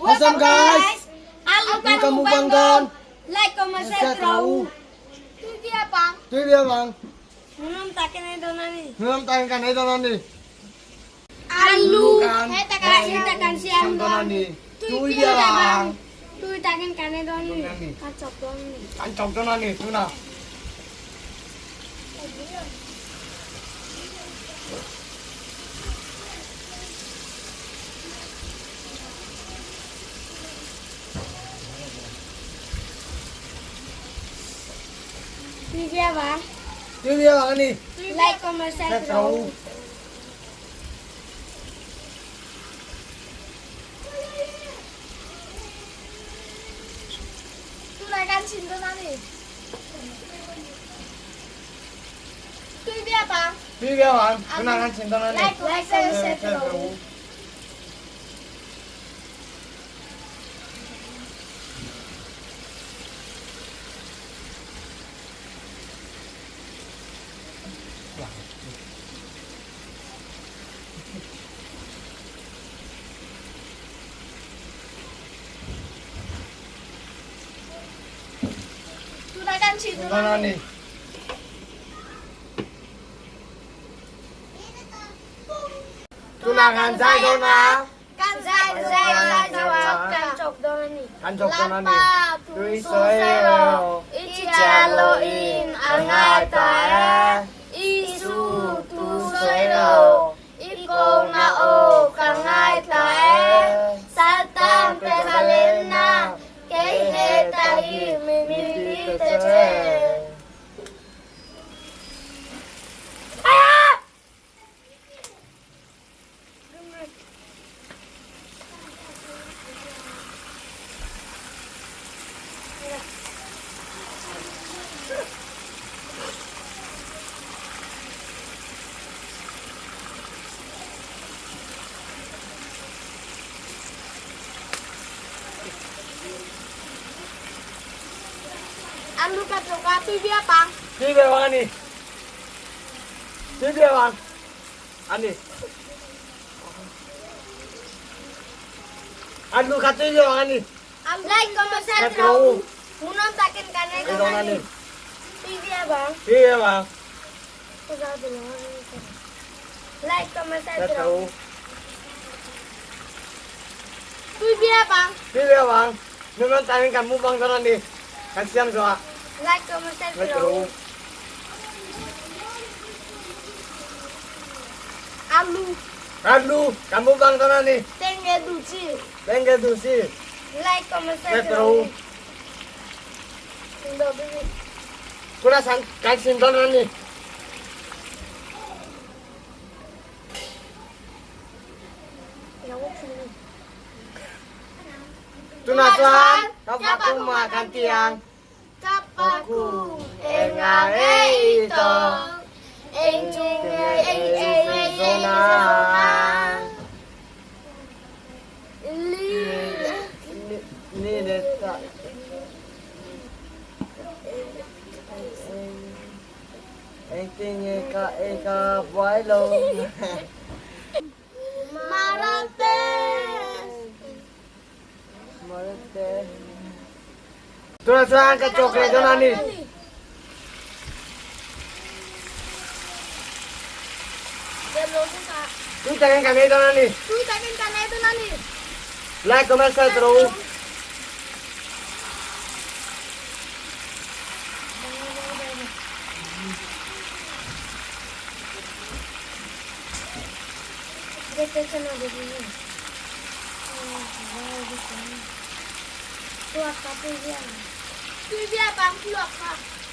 What's up guys? Alu kan mukbang don. Like, comment, share, Trâu. Tuy bia bang. Tuy bia bang. Munam takin ay donani. Nunam takin kan ay donani. Alu. Kan. Takan takan siam Donani. Tuy Tuy bia bia bang. bang. Tuy takin kan ay donani. Donani. Kan chok donani. Kan chok donani. Tu na. Tuy bia bang. Tuy bia bang ani. Like, comment, share, Trâu. Tu là can xin donani. Tuy bia bang. Tuy bia bang. Tu na kan chin donani. Like, comment, share, Trâu. Tu là can xin Donani. Tu na kan zai dona. Kan zai zai zai zai kan chok donani. Kan chok donani. Tuy soi Ichaloin angai tae Isu tu soiro Iko na o kangai tae Satan pesalena Kehe tahi mimiti tete Alu ka choka tu bia pang Tuy bia bang ani. Tuy bia bang. Ani. Alu ka tuy bia bang ani. Like, comment, share, Trâu. Munam takin kanai Donani. Tu bia bang Tuy bia bang. Like, comment, share, Trâu. Tu bia bang Tuy bia bang. Nunam takin kan mukbang donani. Kan siam zoa. Like, comment, share, Trâu. Alu Alu kan mukbang donani. Tenge duci Lengge dusi. Like, comment, share, Trâu. Kuna sang kan sin donani. Tuna chuan kapaku ma kan tiang. Kapaku enga ito Eng chung eng eng eng Zona. Li Ni ni ta. Eng ting e ka e ka buai lo. Marate Marate. Tuna chuan ka chokle donani. Tu takin kan ei donani. Tu takin kanai tu nani Like comment share trâu. Tu bia bang tu ka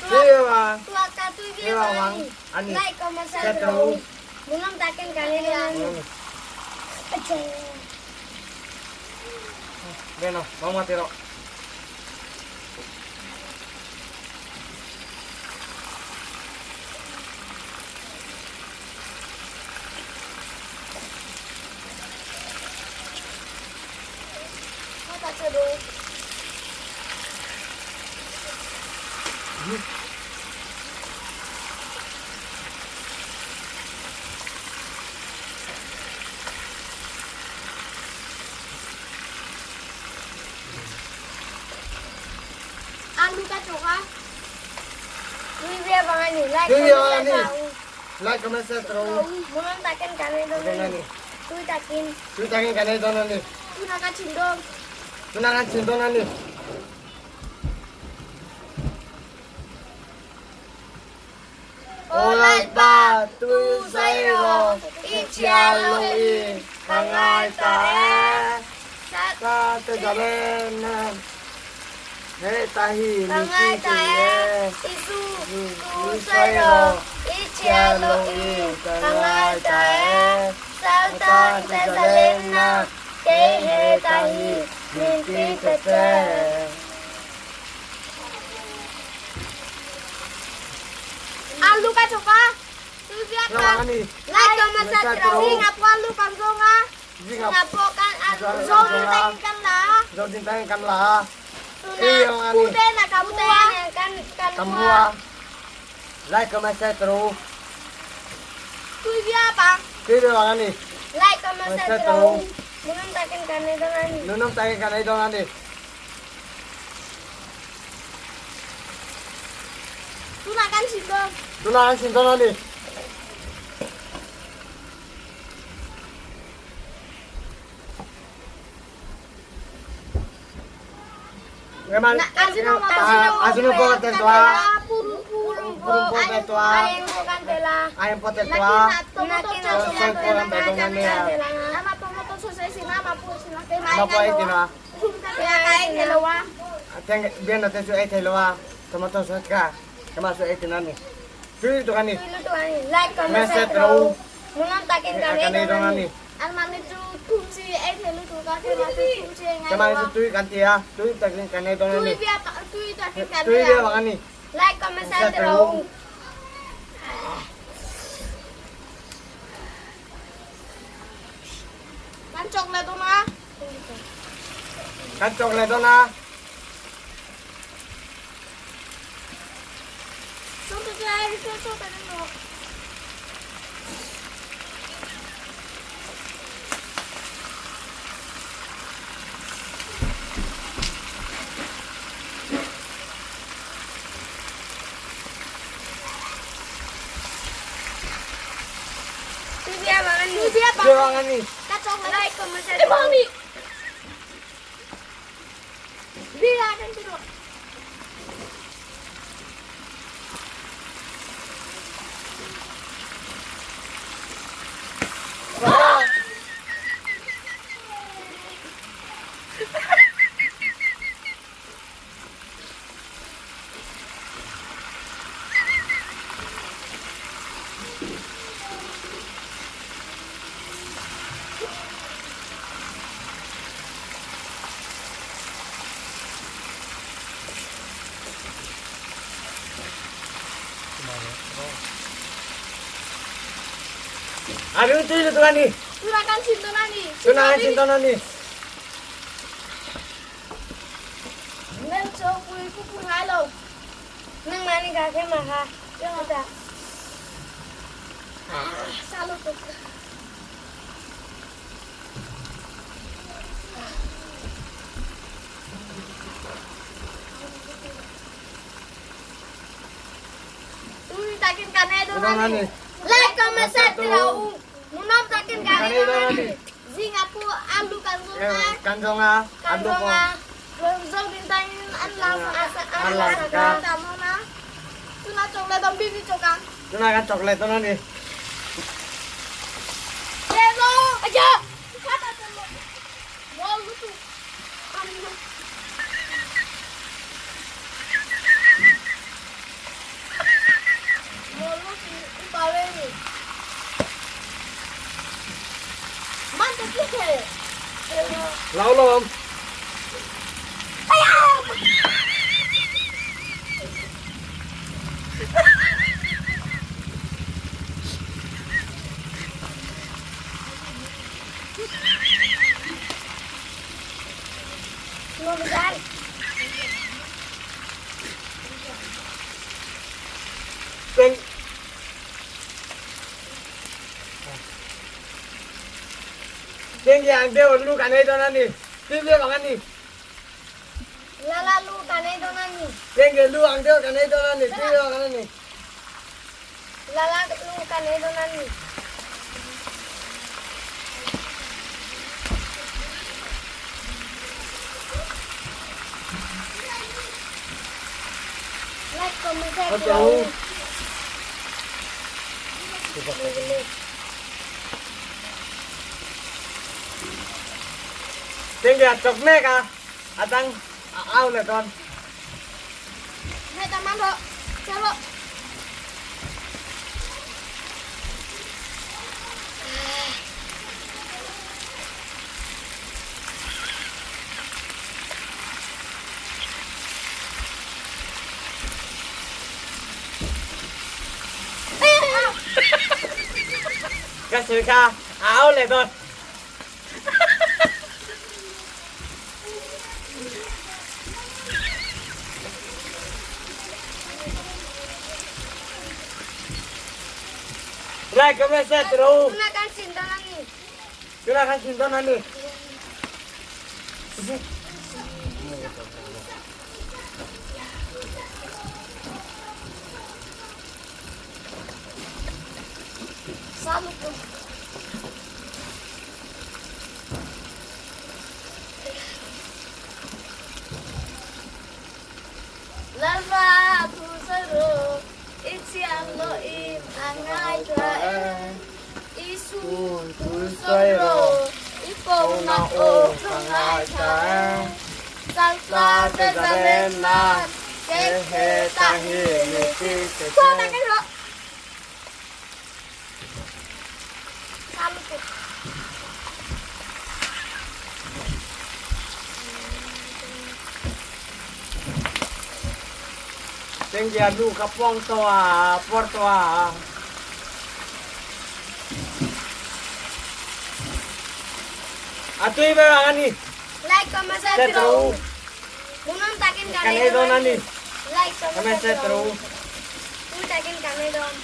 Tuy bia bang. Tu ka tu bia bang Ani. Like, comment, share, Trâu. Munam takin kanai nani Beno, mau mati ro. Like comment share rawh u. Tui takin kan ei dawn a ni. Tunah kan chhin dawn a ni. Aw Lalpa, tui zai rawh, i chhiar lungin ka ngai ta e. Ka te zalen a, he ta hi mi ti ti e. Tui zai rawh, i chhiar lungin ka ngai ta e. Ka te zalen a, kei he ta hi min ti ta che. Alu ka choka. Like comment share tro. Like comment share tro. Nunam takin kan ei dawn a ni. Tunah kan chhin dawn. Tunah kan chhin dawn a ni. Ajinomoto kan tel tua. Purun pawh tel tua. Ayam pawh tel tua. Soy pawh kan tel dawn a nia. Ama pawh ei tina. Bian te chu ei thei lo a, tomato sauce kha kama chu ei tina ni. Tui lutuk a ni. Message ro kan ei dawn a ni. Kama chu tui kan ti a, tui takin kan ei dawn a ni. Tui viau ang a ni. Message ro. Kan chawk leh dawn a. Kan chawk leh dawn a. Tui a ni. A ring tui lutuk a ni. Tunah kan chhin dawn a ni. Tunah kan chhin dawn a ni. Kan zawng a, alu pawh. Tunah kan chawk leh dawn a ni. Lau lo awm. Tengge ang deuh lu kan ei dawn a ni. Tui viau ang a ni. Lala lu kan ei dawn a ni. Tenge lu ang deuh kan ei dawn a ni, tui deuh kan a ni. Lala lu kan ei dawn a ni. Like, comment, share, Hello. Tenge a chawk mek a, a dang a au leh dawn. Ka sawi kha a au leh dawn. Like comment share tiro. Tuna kan sin dawn a ni. Tuna kan sin dawn a ni. Salutu. Lalpa thu sawi rawh, i thiam loin a ngaithla e. Isu thu sawi rawh, i kohna aw ka ngaithla e. Salsa te zalen nan, kei hetah hi mi ti che che. Tengge lu ka pawng tawh a, puar tawh a. A tui ber ang a ni. Like, comment, share tiro. Munam takin Kan ei dawn a ni. Like, Comment, share tiro. Tui takin kan ei dawn.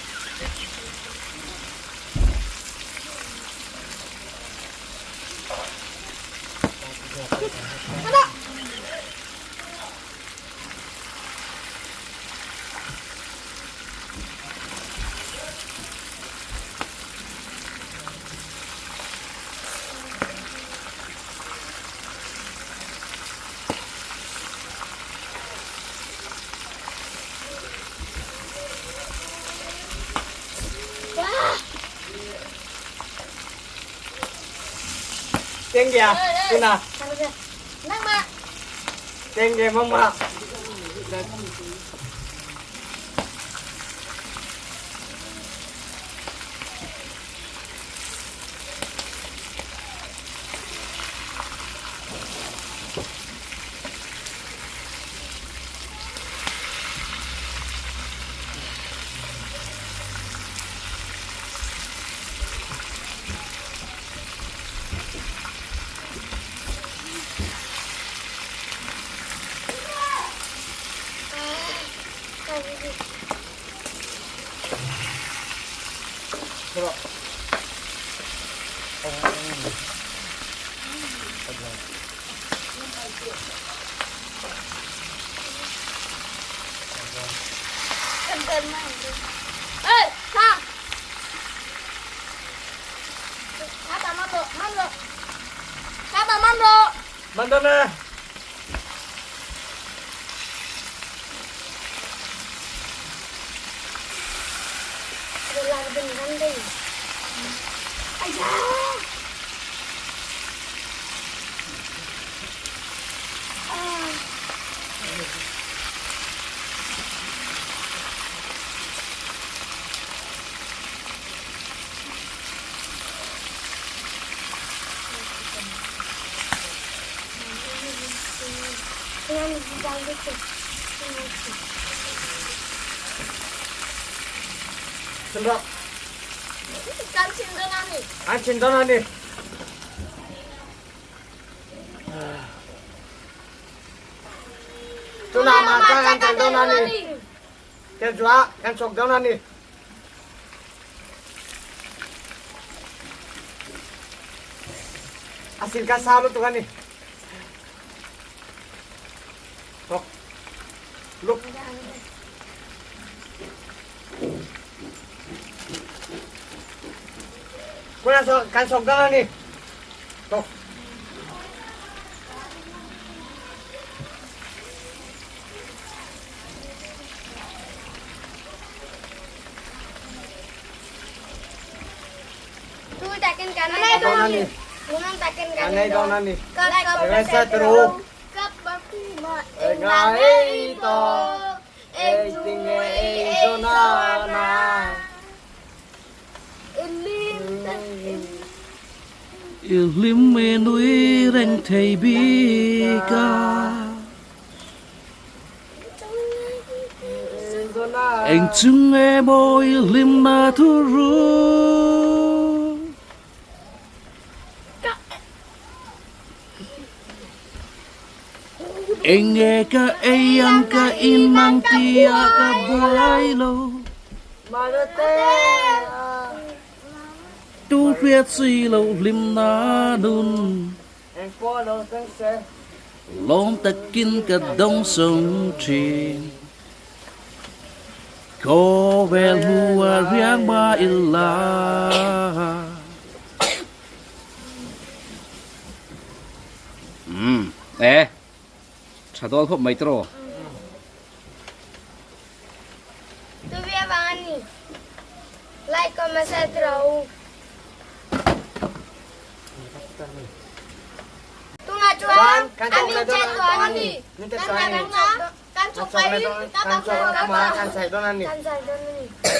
Tengge tuna. Tengge mama. Man dawn e. An chin dawn a ni. Tunah mahca kan tel dawn a ni. Tel zuah kan sawk dawn a ni. A sin ka sa lutuk a ni. Look. Kuna so kan sok dang ni. Tok. I hlim i nui reng thei bik a. Eng chung emaw i hlimna thu ru. Eng nge ka ei ang ka in ang tia ka buai lo. Tu hriat si lo hlimna nun. Lawm takin ka dawng sawng thin. Khawvel hmu a riang mah ila. Umm e tha dawn khawp mai tawh. Tuvia vang a ni. Like comment share tawh u. Tunah chuan a min chet tawh a ni. Kan chawk mai kan kan sai dawn a ni. Kan sai dawn a ni. Kan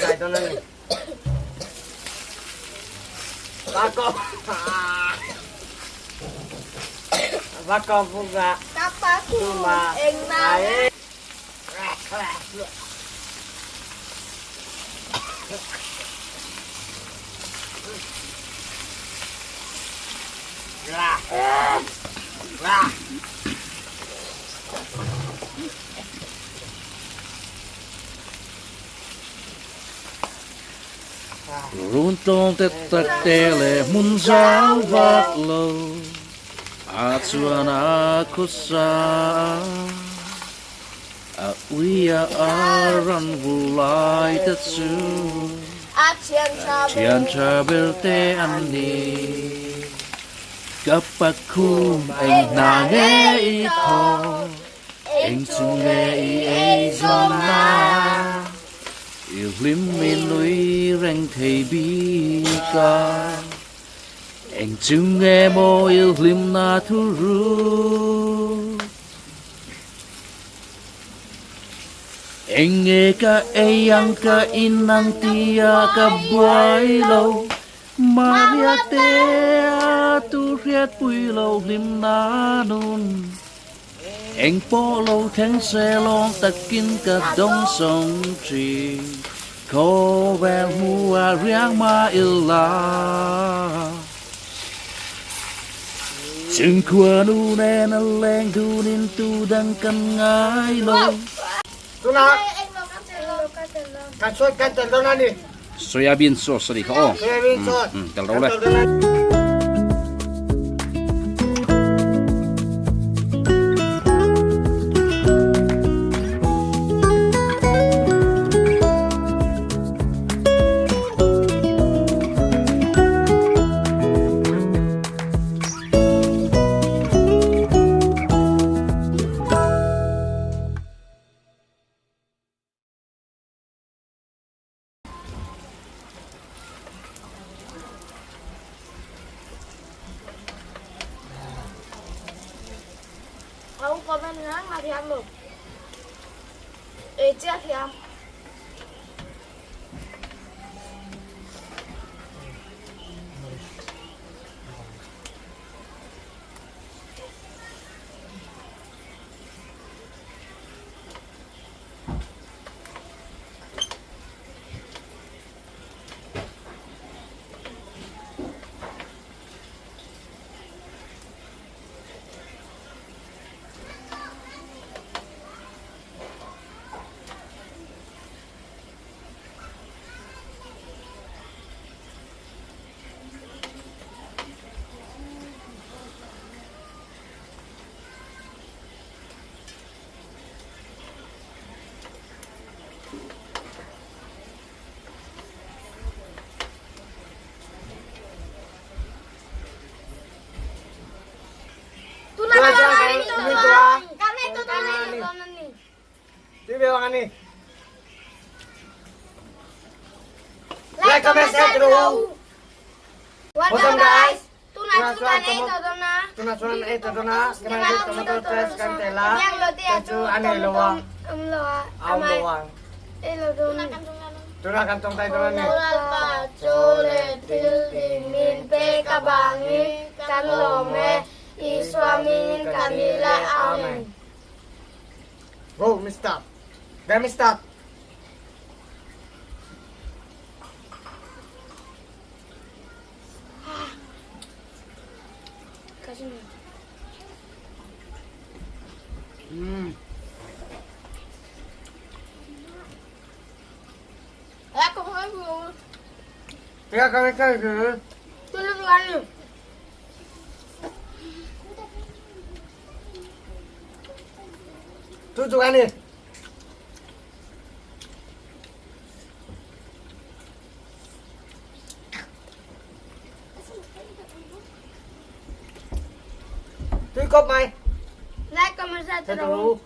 sai dawn a ni. Run tawng te tak te leh hmun zau vak lo a chuan a khawsa a ui a a ran vur lai te chu thian tha ber te an ni. Ka pakhum eng hna nge i thaw. Eng chu nge i ei zawn na? I hlim i nui reng thei bik a. Eng chu nge maw i hlim na thu ru? Eng nge ka ei ang ka in ang tia ka buai lo. Maria te a tu hriat pui lo hlim na nun. Eng pawh lo thleng se lawm takin ka dawng sawng thin. Khawvel hmu a riang mah ila. Chhungkhua nu nen a leng dunin tu dang kan ngai lo. Tunah kan sawi kan tel dawn a ni. Soyabean sauce a nih kha aw. Soyabean sauce. Tel ro le. Ông có bên ngã mà thì ăn được. Ê chết thì ăn. ni. Like, comment, share turu. What's up guys? Tunah chu kan ei tawh dawn a. Tunah chuan an ei tawh dawn a. Kan tomato paste kan tel a. Te chu an ei lo a. Awm lo a. Awm lo a. Ei lo dawn. Tunah kan tawngtai dawn a ni. Lalpa chu leh thil tih min pek avangin kan lawm e. Isua hmingin kan dil a. Amen. Go, Mister. Game start. Tu tu ani. Tui kawp mai. Like comment share turu.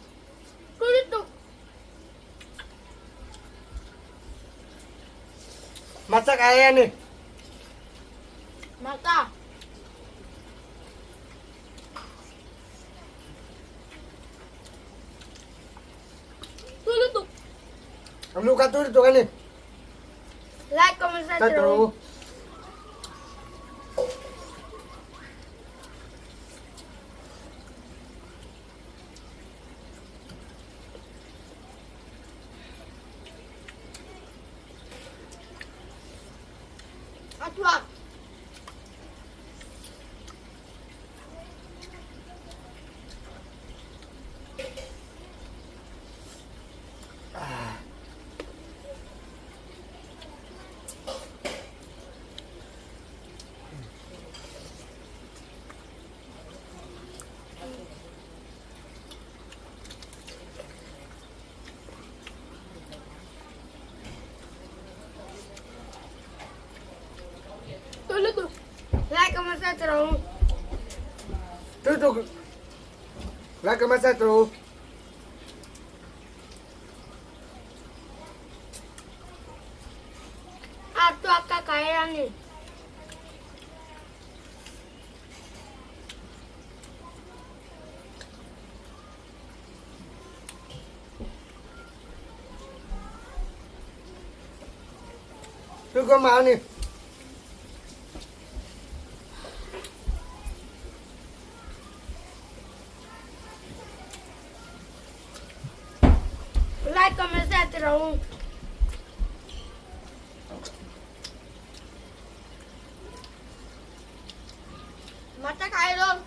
Tui tuk. Masak ai ani. Mata. Tui lutuk. Lu ka tui lutuk ani. Like comment share turu. A chhuak. Like comment share turu. Tui tuk. Like comment share turu. A tuak ka kai a ni. Tui kawp mai a ni. Like comment share turu. Mata kai dawn.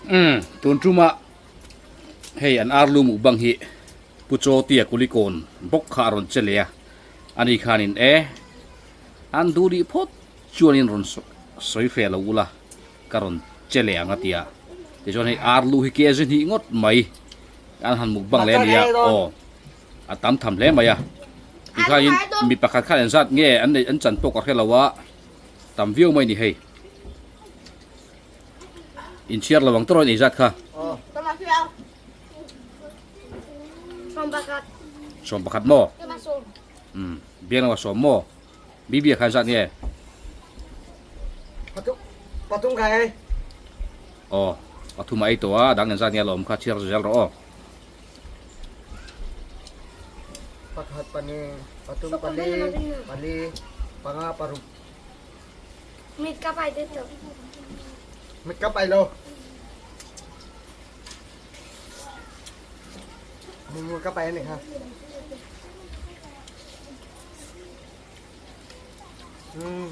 Umm tun tuma hei an ar lu muh bang hi Pu Chawtia Kulikawn bawk kha a rawn che leh a, ani khanin e an duh rih phawt chuanin rawn sawi hreh lo ula ka rawn che leh ang a ti a, tichuan hei ar lu hi ke zui hnih ngawt mai an han muk bang leh a nia aw a tam tham hle mai a, tikhanin mi pakhat khan engzat nge an neih an chan pawh ka hre lo a, tam viau mai a ni hei. Inchhiar lo ang tawh erawh engzat kha? Sawm pakhat maw? Umm biang lo a sawm maw? Bibi a khan zat nge? Pathum kha ei. Aw pathum a ei tawh a dang engzat nge a lawm kha chhiar zel rawh aw. Pakhat pahnih pathum pali pali panga paruk. Mit ka pai deuh tawh. Mit ka pai lo. Mumur ka pai a nih kha. Mm.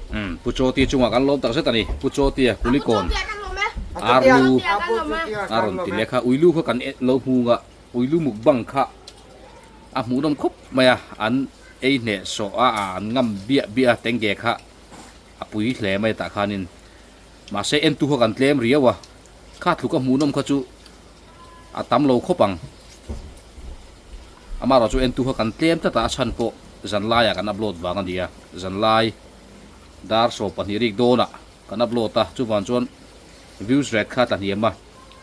Mm, Pu Chawti chungah kan lawm tak zet a ni. Pu Chawtia Kulikawn Arlu a rawn ti leh kha. Uilu kha kan lo hmu nga Uilu mukbang kha a hmuhnawm khawp mai a, an ei hneh sawh a, an ngam biah biah a tengge kha a pui hle mai tah khanin mahse entu kha kan tlem riau a, kha tluk a hmuhnawm kha chu a tam lo khawp ang. Amaherawh chu entu kha kan tlem tlat a, a chhan pawh zanlaiah kan upload vang a ni a, zanlai dar 12 rik dawnah kan upload a, chuvang chuan views rate kha tla hniam a,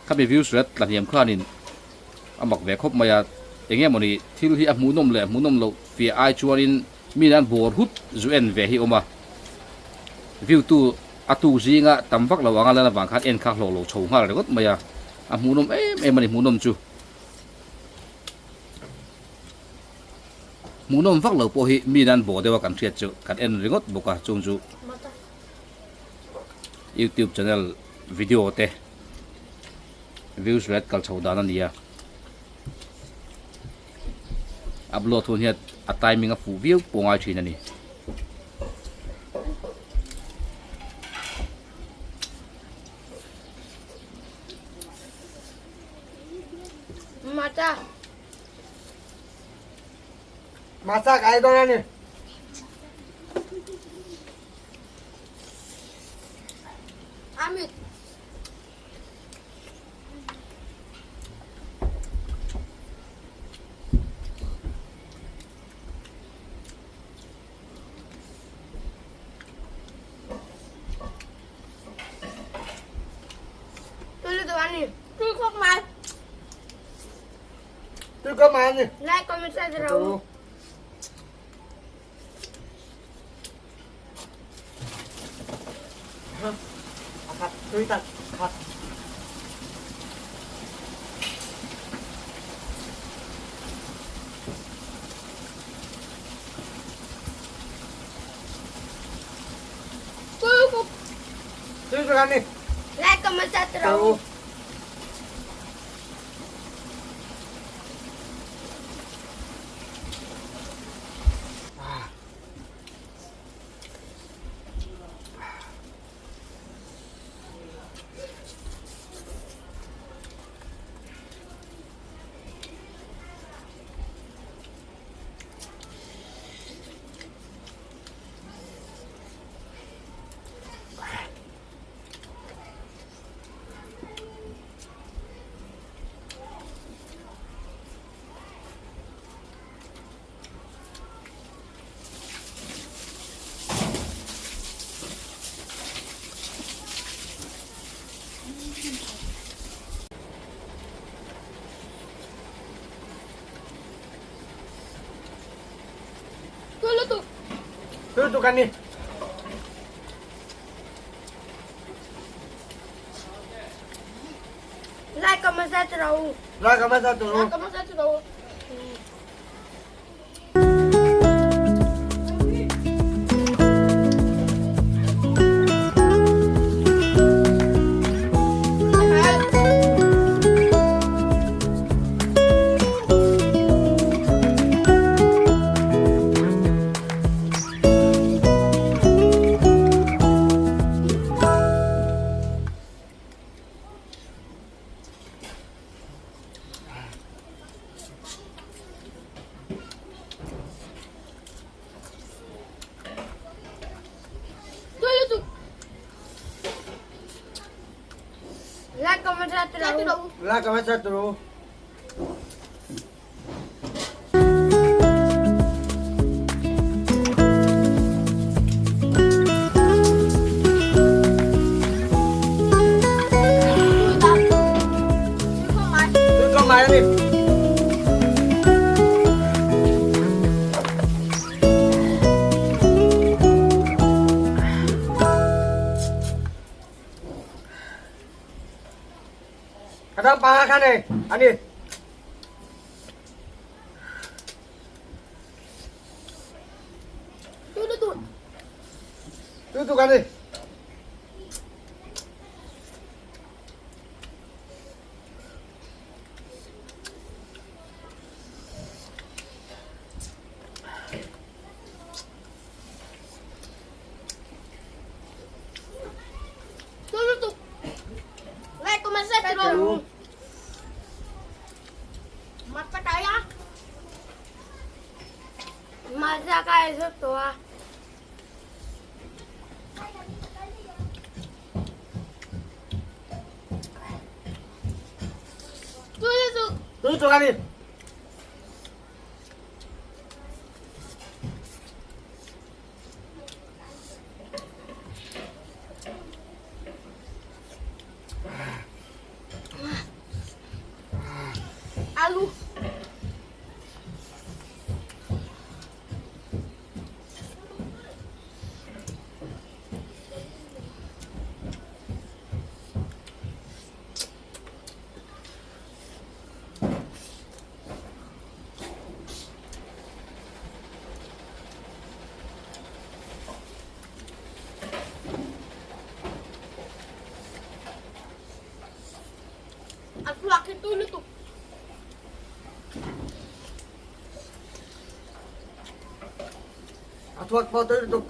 khami views rate tla hniam khanin a mak ve khawp mai a, eng nge mawni thil hi a hmuhnawm leh hmuhnawm loh fiah ai chuanin mi nan bawr hut zu en ve hi awm a, view tu a tuk zinga tam vak lo anga lan avang khan en kha hlawh lo chho nghal ringawt mai a, a hmuhnawm em em a ni hmuhnawm chu. Hmuhnawm vak lo pawh hi mi nan bawh deuh a kan hriat chu kan en ringawt bawk a chung chu youtube channel video te views rate kal chho dan a ni a upload hun hian a timing a fuh viau pawh ngai thin a ni. Mata. Mata kai dawn a ni. Amit. Tui khawp mai. Tui khawp mai ani. Like, comment, share rawh u. A khat tui tak khat. Tui khawp. Tui khawp ani. Like, comment, share rawh u. Tui lutuk a ni. Like comment share rawh u. Like comment share rawh u. Like comment share rawh u. Like comment share rawh u. Like comment share rawh u. A dang pa kha nei ani. Tu tu kan ni. Like, comment, share, rawh u. Hmarcha ka ei zawk tawh a. Tui lutuk. Tui lutuk a ni. A thluak hi tui lutuk. A thluak pawh tui lutuk.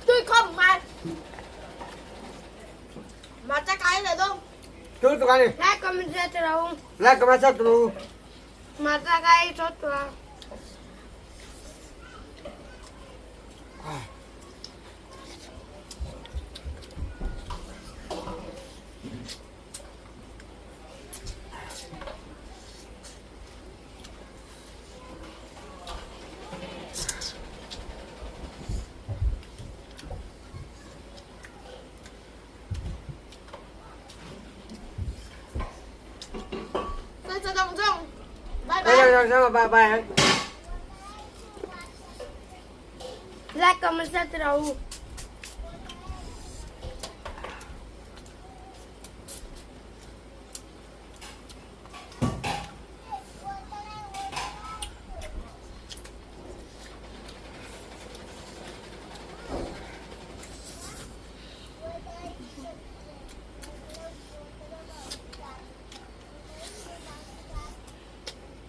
Tui khawp mai. Hmarcha kai leh dawn. Tui tuk a ni. Like comment share tiro u. Like comment share tiro u. Hmarcha kai chawt tua. Bye bye. Like comment share tiro u.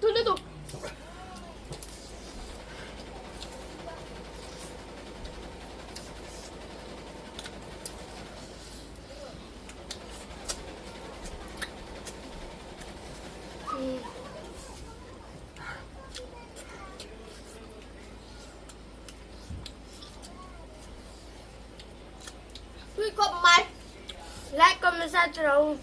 Tui lutuk. Tui khawp mai. Like comment share tiro u.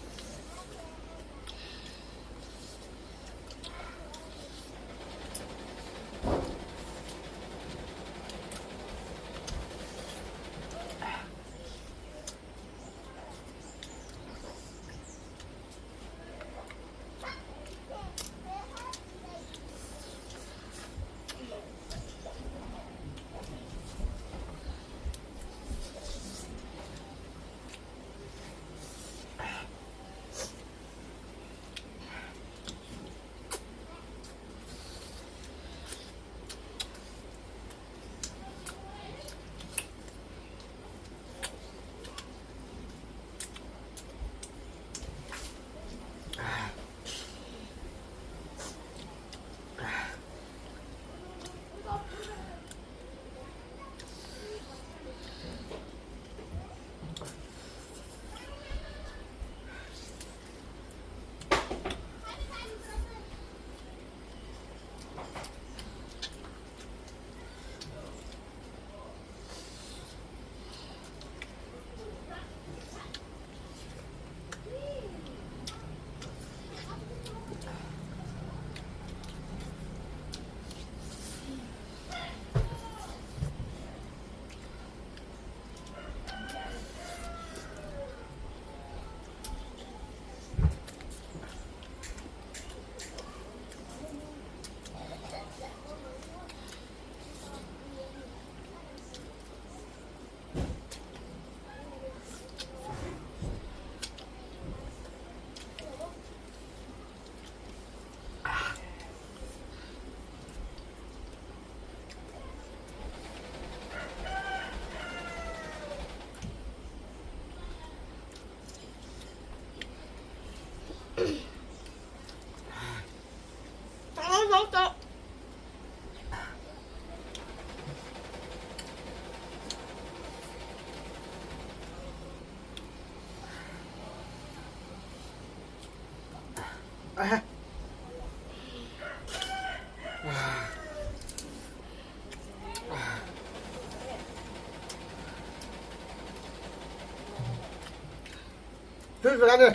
Tui tuk a ni.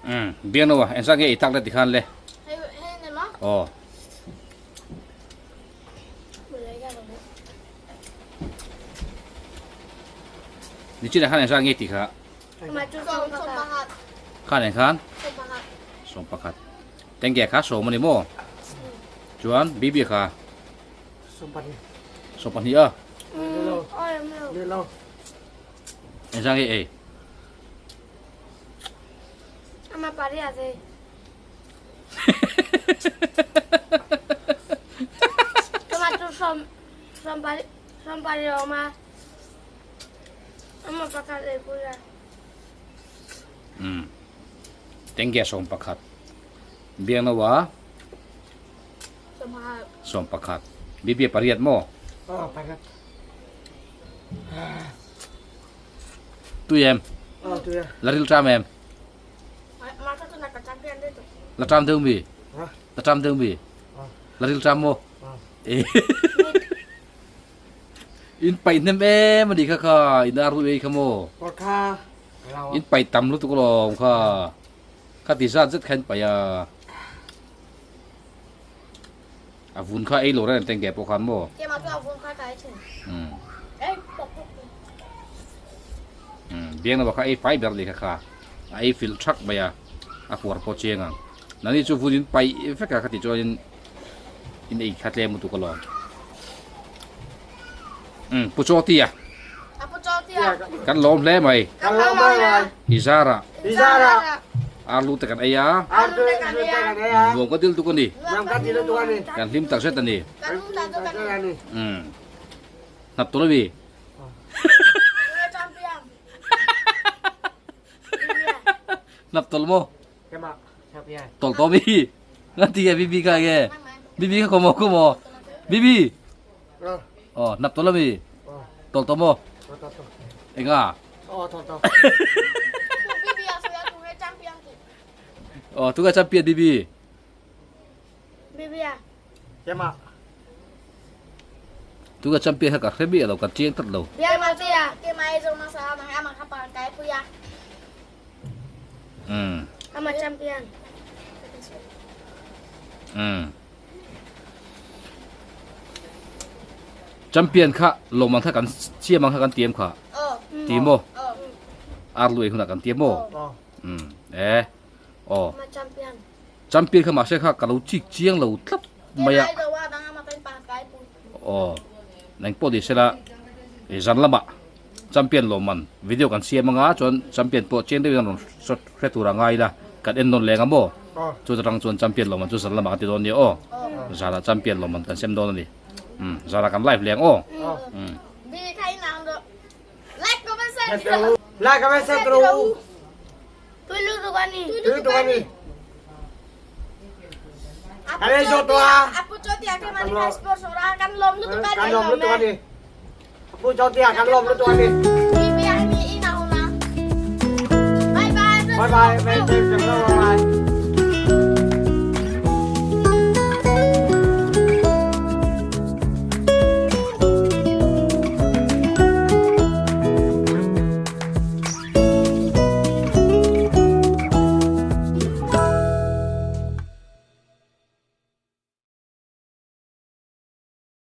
Um biang no a engzah nge ei tak le tikhan le aw. Nichina khan engzah nge tih kha khan eng khan 11 tengge kha sawm ani maw chuan bibi kha 12 a engzah nge ei. Umm tengge 11 biangnoa 11 bibia pariat maw tui em la ril tram em la tram deuh mi la tram deuh mi la ril tram maw in paih hnem em ani kha kha in ar lui ei kha maw in paih tam lutuk alawm kha kha ti zat zet kha in paih a a vun kha ei lo reng teng ge pawh khan maw um biang lama kha ei fai ber ni kha kha a ei filh thak mai a a huar pawh chiang ang nani chu vun in paih vek a kha ti chuan in in ei kha tlem lutuk alawm um pu chaw tia kan lawm hle mai Kan lawm hle mai. I zara. I zara. Arlu te kan ei a. Arlu te kan ei a. Nuam ka dil tuk a ni. Nuam ka dil tuk a ni. Kan hlim tak zet a ni. Kan hlim tak zet a ni. Um. Hnap tur a mi. Hnap tawlh maw? Tawlh tawh mi. Nga ti nge Bibi kha nge? Bibi kha khaw maw khaw maw? Bibi. Aw hnap tawlh a mi? Tawlh tawh maw? Enga? Aw tunge champion Bibi? Tunge champion kha ka hre miah lo ka chiang tlat lo. Umm. Umm. Champion kha lawmman kha kan siam ang kha kan tiam kha. Ti maw? Ar lui hunah kan tiam maw? Umm. E. Aw. Champion kha mahse kha ka lo chik chiang lo tlat mai a. Aw. Nang pawh ni sela zan lamah champion lawmman video kan siam anga chuan champion pawh chiang deuhin an rawn hre tur a ngai ila kan en nawn leng a maw chu atang chuan champion lawmman chu zan lamah kan ti dawn nia aw zanah champion lawmman kan sem dawn a ni umm zanah kan live leng aw umm. Like comment share rawh u. Tui lutuk a ni. Kan ei zawh tawh a. Kan lawm lutuk a ni. Apu Chawtia kan lawm lutuk a ni. Bye bye. Bye bye.